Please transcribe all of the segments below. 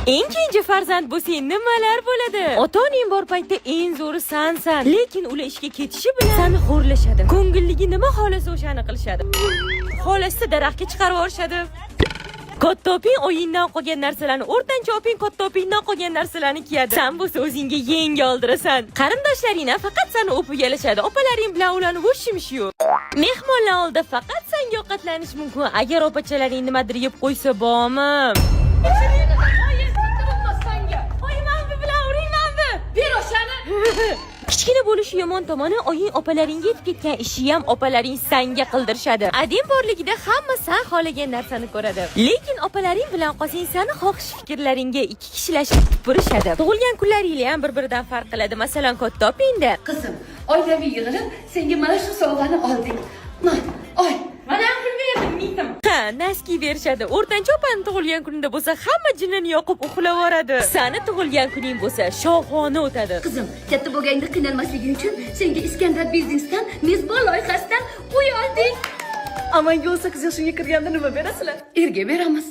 Eng kenja farzand bo'lsang nimalar bo'ladi? Ota-onang bor paytda eng zo'ri sansan. Lekin ular ishga ketishi bilan seni xo'rlashadi. Ko'ngilligi nima xohlasa o'shani qilishadi. Xohlasa daraxtga chiqarib yuborishadi. Katta oping oyingdan qolgan narsalarni, o'rtancha oping katta opingdan qolgan narsalarni kiyadi. San bo'lsa o'zingga yengi oldirasan. Qarindoshlaring ham faqat seni o'pib yalashadi. Opalaring bilan ularni o'shimish yo'q. Mehmonlar oldida faqat sanga ovqatlanish mumkin. Agar opachalaring nimadir yeb qo'ysa, bormi? Kichkina bo'lishi yomon tomoni, oying opalaringga yetib ketgan ishi ham opalaring sanga qildirishadi. Ading borligida hamma san xohlagan narsani ko'radi. Lekin opalaring bilan qolsang, sani xohish fikrlaringga ikki kishilashib tupurishadi. Tug'ilgan kunlaringlar ham bir-biridan farq qiladi. Masalan, katta opingda Qizim, oilaviy yig'ilib senga mana shu sovg'ani oldik. Ma, oy. Mana pul berdim, mitim. Ha, носки berishadi. O'rtancha opani tug'ilgan kunida bo'lsa hamma jinnini yoqib uxlavoradi. Sani tug'ilgan kuning bo'lsa shohona o'tadi. Qizim, katta bo'lganda qiynalmasliging uchun senga Iskandar biznesdan mezbon loyihasidan uy oldik. Amanga 18 yoshimga kirganda nima berasizlar? Erga beramiz.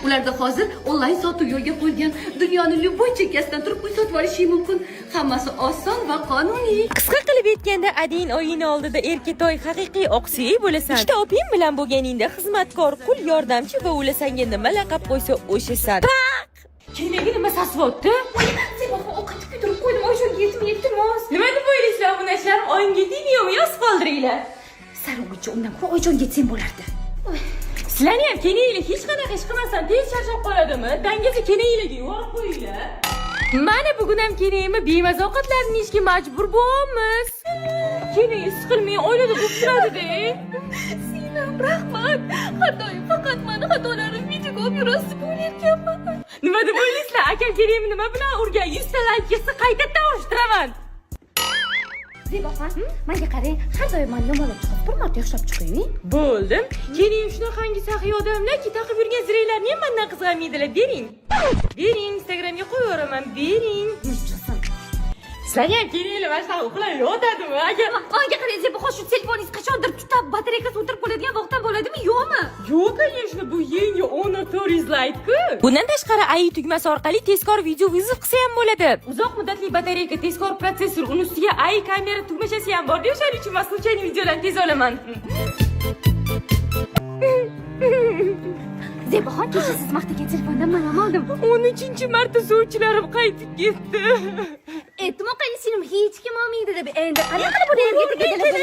Ularda hozir onlayn sotuv yo'lga qo'yilgan. Dunyoni любой chekkasidan turib uy sotib olishing mumkin. Hammasi oson va qonuniy. Qisqa qilib aytganda, ading oyini oldida erkatoy, haqiqiy oqsuyak bo'lasan. Ikkita oping bilan bo'lganingda xizmatkor, qul, yordamchi va ular senga nima laqab qo'ysa o'shasan. Paq! Kenagi nima sasvyapti? Zebaxon, ovqatni kuydirib qo'ydim, oyjonga yetmay, iltimos. Nima deb o'ylaysizlar, obunachilarim? Oyimga tegmaymi? Yozib qoldiringlar. Sariq undan ko'ra oyjonga yetsang bo'lardi. Sizlarni ham kenanglar hech qanaqa ish qilmasdan tez charchab qoladimi? Dangasa kenanglarga yuborib qo'yinglar. Mana bugun ham kenangimni bemaza ovqatlarni yeyishga majbur bo'lyapmiz. Kenang siqilmay oilada bo'lib turadi-da. Singlim, rahmat. Har doim faqat mani xatolarim videoga olib yurasiz deb o'ylayotganman. Nima deb o'ylaysizlar? Akam kenangimni nima bilan urgan? 100 ta layk yig'sa qaytadan urishtiraman. Zebaxon, menga qarang, har doim mani yomonlab chiqib, bir marta yaxshilab chiqing. Bo'ldim. Keling, shunaqangi saxiy odamlarki, taqib yurgan ziranglarni ham mandan qizg'anmaydilar. Bering. Bering, Instagramga qo'yib yuboraman. Bering. Chiqsin. Sizlarga ham kelinglar, mana shunaqa uxlab yotadimi? Agar Menga qarang, Zebaxon, shu telefoningiz qachondir tutab, batareykasi o'tirib qoladigan vaqtdan bo'ladimi, yo'qmi? Yo'q, конечно, bu yangi Honor 400 Lite-ku. Bundan tashqari AI tugmasi orqali tezkor video вызов qilsa ham bo'ladi. Uzoq muddatli batareyka, tezkor protsessor, uni ustiga AI kamera tugmachasi ham bor. O'shaning uchun men случайный videolarni tez olaman. Zebaxon, kecha siz maqtagan telefondan man ham oldim. 13-marta sovchilarim qaytib ketdi. Aytdim, singlim hech kim olmaydi deb. Endi qanaqa qilib buni erga tegadilar?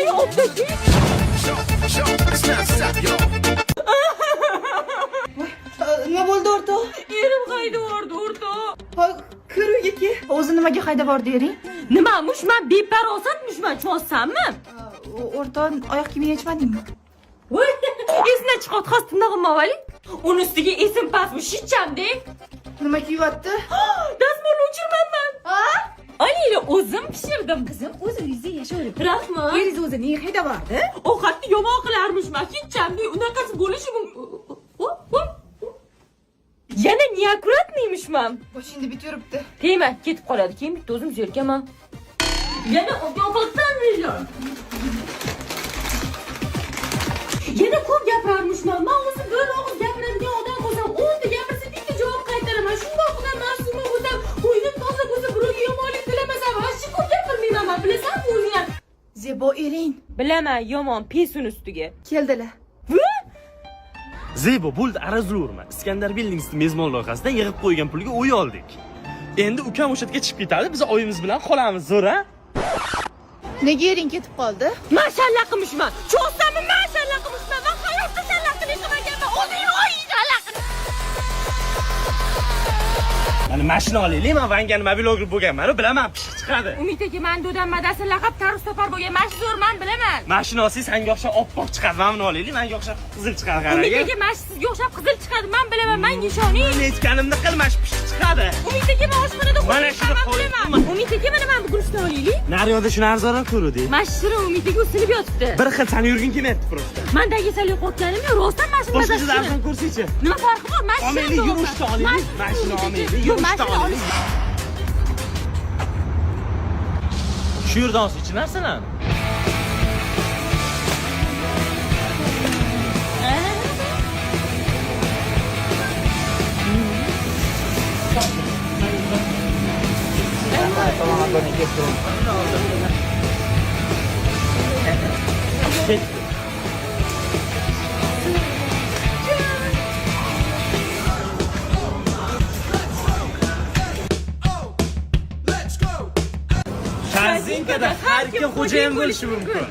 Nima bo'ldi, o'rtoq? Erim haydab yubordi, o'rtoq. Ha, kir uyga ke. O'zi nimaga haydab yubordi ering? Nima, mushman beparosatmishman, tushunsanmi? O'rtoq, oyoq kiyimini yechmadingmi? Voy, esimdan chiqyapti, hozir tirnog'imni olaylik. Uni ustiga esim pastmi, shitchamda. Nima kiyyapti? Dazmolni o'chirmanman. Olinglar, o'zim pishirdim. Qizim, o'z uyingizda yashayvering. Rahmat. Eringiz o'zi nega haydab yubordi? Ovqatni yomon qilarmishman, hecham unaqasi bo'lishi mumkin. Yana неаккуратный mishman. Boshingda bit yuribdi. Tegma, ketib qoladi. Keyin bitta o'zim zerikaman. Yana ovqatdan. Yana ko'p gapirarmishman. Men o'zim bir og'iz gapiradigan odam bo'lsam, 10 ta gapirsa bitta javob qaytaraman. Shundoq odam ma'suma bo'lsam, o'ynim toza bo'lsa, birovga yomonlik tilamasam, вообще ko'p gapirmayman men, bilasanmi o'zing ham? Zebo, ering. Bilaman, yomon pesun ustiga. Keldilar. Zebo, bo'ldi, arazlaverma. Iskandar Buildingsni mezbon loyihasidan yig'ib qo'ygan pulga uy oldik. Endi ukam o'sha yerga chiqib ketadi, biz oyimiz bilan qolamiz, zo'r a? Nega ering ketib qoldi? Man shallaqimishman. Cho'zsammi, man shallaqimishman. Man hayotda shallaqini qilmaganman. O'zing oying shallaqini. Mana mashina olaylik, man Vangani mobilograf bo'lganman, bilaman, pishiq chiqadi. Umid aka, man dodam madasi laqab tarvuz topar bo'lgan. Mana shu zo'r, man bilaman. Mashina olsangiz sanga o'xshab oppoq chiqadi, mana buni olaylik, manga o'xshab qizil chiqadi, Umid qarang. aka, mana shu sizga o'xshab qizil chiqadi, man bilaman, manga ishoning. Men aytganimni qil, mana shu pishiq chiqadi. Umid aka, man oshxonada Mana shuni man qo'y. bilaman. Umid aka, mana mana bu guruchni olaylik. Naryoqda shuni arzonroq ko'ruvdik. Mana shu shirin, Umid aka, u sinib yotibdi. Bir xil sani yurging kelmayapti просто. Man dangasalik yo'qotganim yo'q, rostdan mana shuni Boshqa mazasi joyda shirin. arzon ko'rsangchi. Nima farqi bor? Mana shu Olmaylik, yurishni olaylik. Mana shuni olmaylik, yurishni olaylik. Shu yerdan olsangchi narsalarni. Ketdi. Korzinkada har kim xo'jayin bo'lishi mumkin.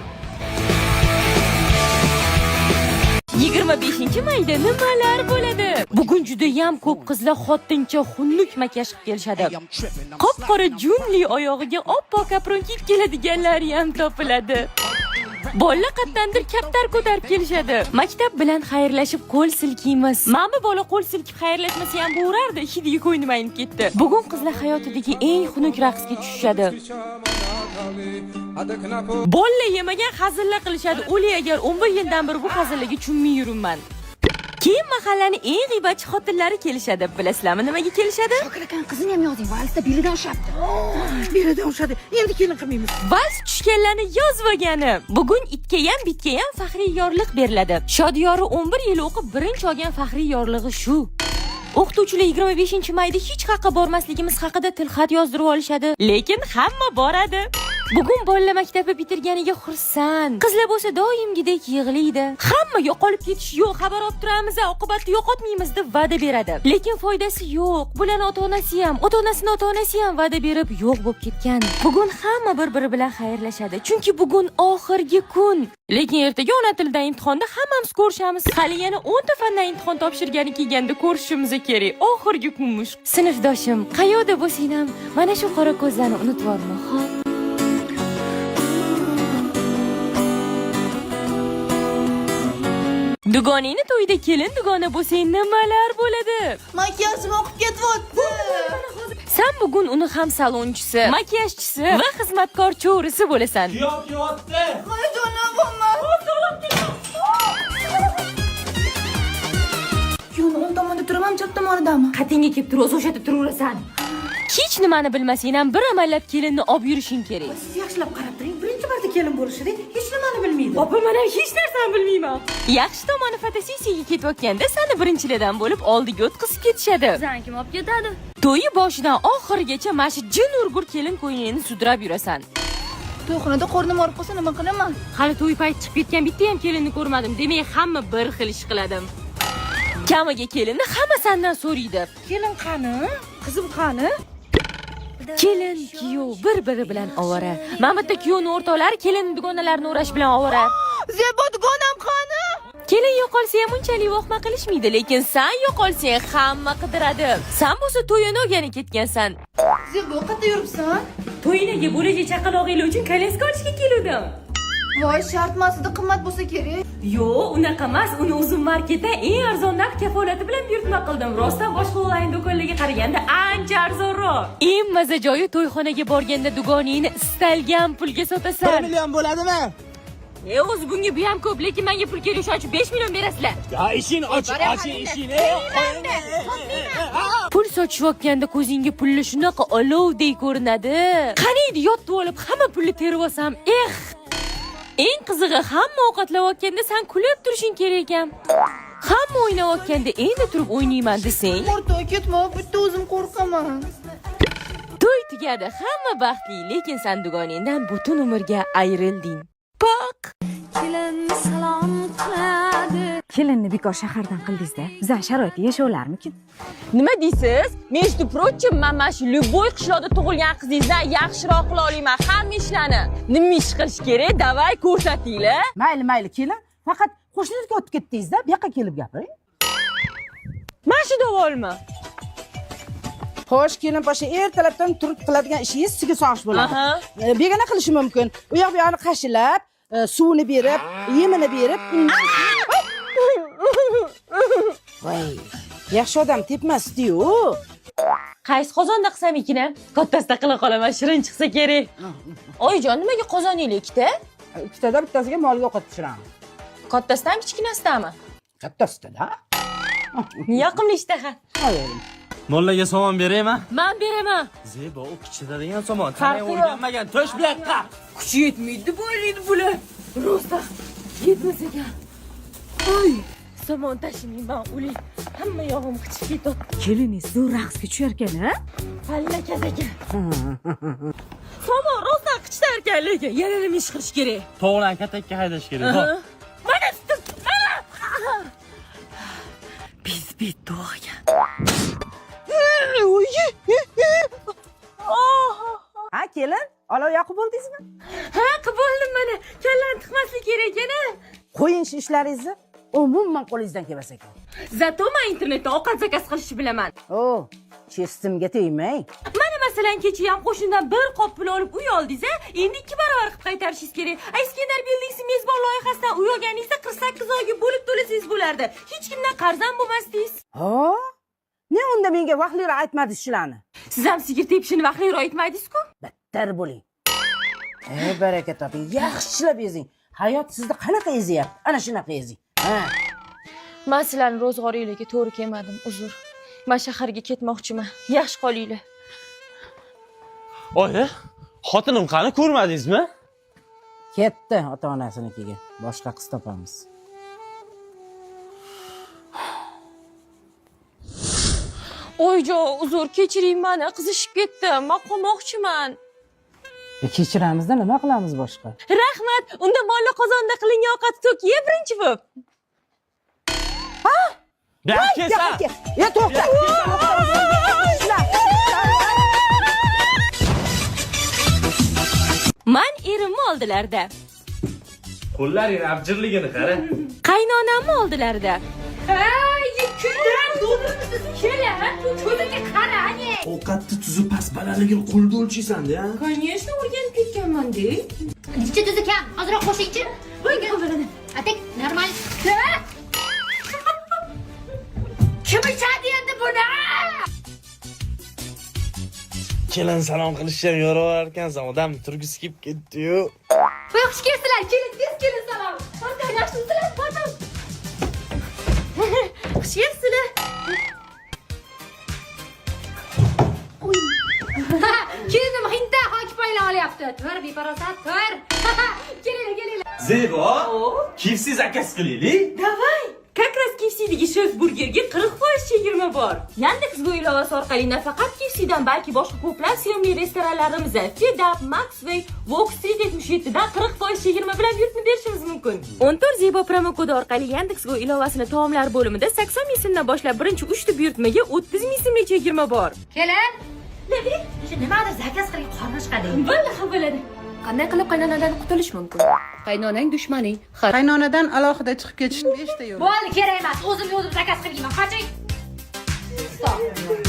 25 mayda nimalar bo'ladi? Bugun judayam ko'p qizlar xotincha xunuk makiyaj qilib kelishadi. Qop-qora junli oyog'iga oppoq kapron kiyib keladiganlari ham topiladi. Bola qattandir kaptar ko'tarib kelishadi. Maktab bilan xayrlashib qo'l silkiymiz. Mana bu bola qo'l silkib xayrlashmasa ham bo'lardi, hidiga ko'nglim aynib ketdi. Bugun qizlar hayotidagi eng xunuk raqsga tushishadi. Bolla yemagan hazillar qilishadi. O'li agar 11 yildan beri bu hazillarga tushunmay yuribman. Keyin mahallani eng g'iybatchi xotinlari kelishadi. Bilasizlarmi nimaga kelishadi? Shokir akani qizini ham yozing, valsda belidan ushlabdi. Belidan ushladi. Endi kelin qilmaymiz. Vals tushganlarni yozib olgani. Bugun itga ham bitga ham faxriy yorliq beriladi. Shodiyori 11 yil o'qib birinchi olgan faxriy yorlig'i shu. O'qituvchilar 25 mayda hech qayerga bormasligimiz haqida tilxat yozdirib olishadi, lekin hamma boradi. Bugun bolalar maktabni bitirganiga xursand. Qizlar bo'lsa doimgidek yig'laydi. Hamma yo'qolib ketish yo'q, xabar olib turamiz, oqibatda yo'qotmaymiz deb va'da beradi. Lekin foydasi yo'q. Bularni ota-onasi ham, ota-onasini ota-onasi ham va'da berib yo'q bo'lib ketgan. Bugun hamma bir-biri bilan xayrlashadi, chunki bugun oxirgi kun. Lekin ertaga ona tilidan imtihonda hammamiz ko'rishamiz. Hali yana 10 ta fandan imtihon topshirgani kelganda ko'rishimiz kerak. Oxirgi kunmish. Sinfdoshim, qayoqda bo'lsang ham mana shu qora ko'zlarni unutib yuborma, xo'p? Dugoningni to'yida kelin dugona bo'lsang nimalar bo'ladi? Makiyajim oqib ketyapti. Sen bugun uni ham salonchisi, makiyajchisi va xizmatkor cho'risi bo'lasan. Kuyov kelyapti. Hayajonlanyapman. Kuyovni o'ng tomonda turamanmi, chap tomonidami? Qatingga kelib tur, o'zi o'sha yerda turaverasan. Hech nimani bilmasang ham bir amallab kelinni olib yurishing kerak. Siz yaxshilab qarab turing. Birinchi marta kelin bo'lishida hech nimani bilmaydi. Opa, mana hech narsani bilmayman. Yaxshi tomoni fotosessiyaga ketayotganda seni birinchilardan bo'lib oldiga o'tkazib ketishadi. Bizani kim olib ketadi? To'yi boshidan oxirigacha mana shu jin urgur kelin ko'ylagini sudrab yurasan. To'yxonada qornim og'rib qolsa nima qilaman? Hali to'y payti chiqib ketgan bitta ham kelinni ko'rmadim. Demak, hamma bir xil ish qiladi. Kamiga kelinni hamma sandan so'raydi. Kelin qani? Qizim qani? Kelin, kuyov bir-biri bilan ovora. Mana bitta kuyovni o'rtoqlari kelin dugonalarini o'rash bilan ovora. Zebo dugonam qani? Kelin yo'qolsa ham unchalik vohma qilishmaydi, lekin san yo'qolsang hamma qidiradi. San bo'lsa to'yini olgani ketgansan. Zebo, qayerda yuribsan? To'yinaga bo'lajak chaqalog'inglar uchun kolyaska olishga keluvdim. Voy, shartmasida qimmat bo'lsa kerak. Yo'q, unaqa emas. Uni o'zim marketda eng arzon narx kafolati bilan buyurtma qildim. Rostdan boshqa onlayn do'konlarga qaraganda ancha arzonroq. Eng maza joyi to'yxonaga borganda dugoningni istalgan pulga sotasan. 1 million bo'ladimi? O'zi bunga bu ham ko'p, lekin menga pul kerak, o'shaning uchun 5 million berasizlar. Ya ishing och, oching ishingni. Pul sochayotganda ko'zingga pulli shunaqa olovdek ko'rinadi. Qaniydi yotib olib hamma pulni terib olsam, eh. Eng qizig'i hamma ovqatlayotganda san kulib turishing kerak ekan. Hamma o'ynayotganda endi turib o'ynayman desang, O'rtoq ketma, bitta o'zim qo'rqaman. To'y tugadi, hamma baxtli, lekin san dugoningdan butun umrga ayrilding. Poq. Kelin salom qiladi. Kelinni bekor shahardan qildingizda, bizani sharoitda yasha olarmikin? Nima deysiz? Между прочим, man mana shu любой qishloqda tug'ilgan qizingizdan yaxshiroq qila olaman hamma ishlarni. Nima ish qilish kerak? Давай ko'rsatinglar. Mayli, mayli, kelin. Faqat qo'shnilarga o'tib ketdingiz-da, bu yoqqa kelib gapiring. Mana shu davolmi? Xo'sh, kelin pasha ertalabdan turib qiladigan ishingiz sigir sog'ish bo'ladi. Aha. Begona qilishi mumkin. U yoq bu yoqni qashilab, suvini berib, yemini berib. Voy, yaxshi odam tepmasdi-yu. Qaysi qozonda qilsam ekan? Kattasida qila qolaman, shirin chiqsa kerak. Oyijon, nimaga qozoningiz ikkita? Ikkitada bittasiga molga ovqat pishiramiz. Kattasidanmi, kichkinasidami? Kattasida. Yoqimli ishtaha. Mollaga somon beraymi? Men beraman. Zebo, u kichitadigan somon. Farqi Tanay yo'q. o'rganmagan to'sh bilan. Kuchi yetmaydi deb o'ylaydi bular. Rosa yetmas ekan. Oy, somon tashimayman, o'ling. Hamma yog'im qichib ketyapti. Keliningiz zo'r raqsga tushar ekan, a? Fallakat ekan. ekan lekin. Yana nima ish qilish kerak? Tovuqlarni katakka haydash kerak. Bor. Mana sutim, mana. Biz bitdi ekan. Ha, kelin, olov yoqib bo'ldingizmi? Ha, qilib bo'ldim mana. Kallani tiqmaslik kerak ekan. Qo'ying shu ishlaringizni. Umuman qo'lingizdan kelmas ekan. Зато men internetda ovqat заказ qilishni bilaman. O, честь imga tegmang. Mana masalan kecha ham qo'shnidan bir qop pul olib uy oldingiz, a? Endi 2 barobar qilib qaytarishingiz kerak. A Iskandar Buildings mezbon loyihasidan uy olganingizda 48 oyga bo'lib to'lasangiz bo'lardi. Hech kimdan qarz ham bo'lmasdingiz. Ha? Ne unda menga vaqtliroq aytmadingiz shularni? Siz ham sigir tepishini vaqtliroq aytmadingiz-ku. Battar bo'ling. Ey, baraka toping, yaxshilab ezing. Hayot sizni qanaqa ezyapti? Ana shunaqa ezing. Ha. Man sizlarni ro'zg'oringlarga to'g'ri kelmadim, uzr. Man shaharga ketmoqchiman. Yaxshi qolinglar. Oyi, xotinim qani, ko'rmadingizmi? Ketdi ota-onasinikiga. Boshqa qiz topamiz. Oyjon, uzr, kechiring mani, qizishib ketdim. Man qolmoqchiman. E, kechiramizda nima qilamiz boshqa? Rahmat. Unda molli qozonda qilingan ovqatni to'k, ye birinchi bo'lib. Bu yoqqa kelsan. E, to'xta. Man erimni oldilarda. Qo'llaring abjirligini qara. Qaynonamni oldilarda. Ko'ziga qara, ne? Ovqatni tuzi past balandligini qo'lda o'lchaysan-da. Конечно, o'rganib ketganman-da. Necha tuzi kam? Ozroq qo'shingchi. Atak, normal. Kim ichadi endi buni? Kelin salom qilishga ham yoraver ekansan, odam turgisi kelib ketdi-yu. Voy, xush kelibsizlar. Kelin, tez kelin salom. Torta, yaxshimisizlar? Torta. Xush kelibsizlar. Kelinim hinta hoki payla olyapti. Tur, beparasat, tur. Kelinglar, kelinglar. Zebo, KFC заказ qilaylik. Давай. Как раз KFC'dagi shef burgerga 40% chegirma bor. Yandex Go ilovasi orqali nafaqat KFC'dan, balki boshqa ko'plab sevimli restoranlarimiz Fedap, Maxway, Walk Street 77 dan 40% chegirma bilan buyurtma berishimiz mumkin. 14 Zebo promokodi orqali Yandex Go ilovasini taomlar bo'limida 80 ming so'mdan boshlab birinchi 3 ta buyurtmaga 30 ming so'mlik chegirma bor. Kelin. O'sha nimadir заказ qiling, qorni chiqadi. Bo'ldi, bo'ladi. Qanday qilib qaynonadan qutulish mumkin? Qaynonang dushmaning. Qaynonadan alohida chiqib ketishning beshta yo'li. Bo'ldi, kerak emas. O'zimga o'zim заказ qilib yeyman. Qoching. Stop.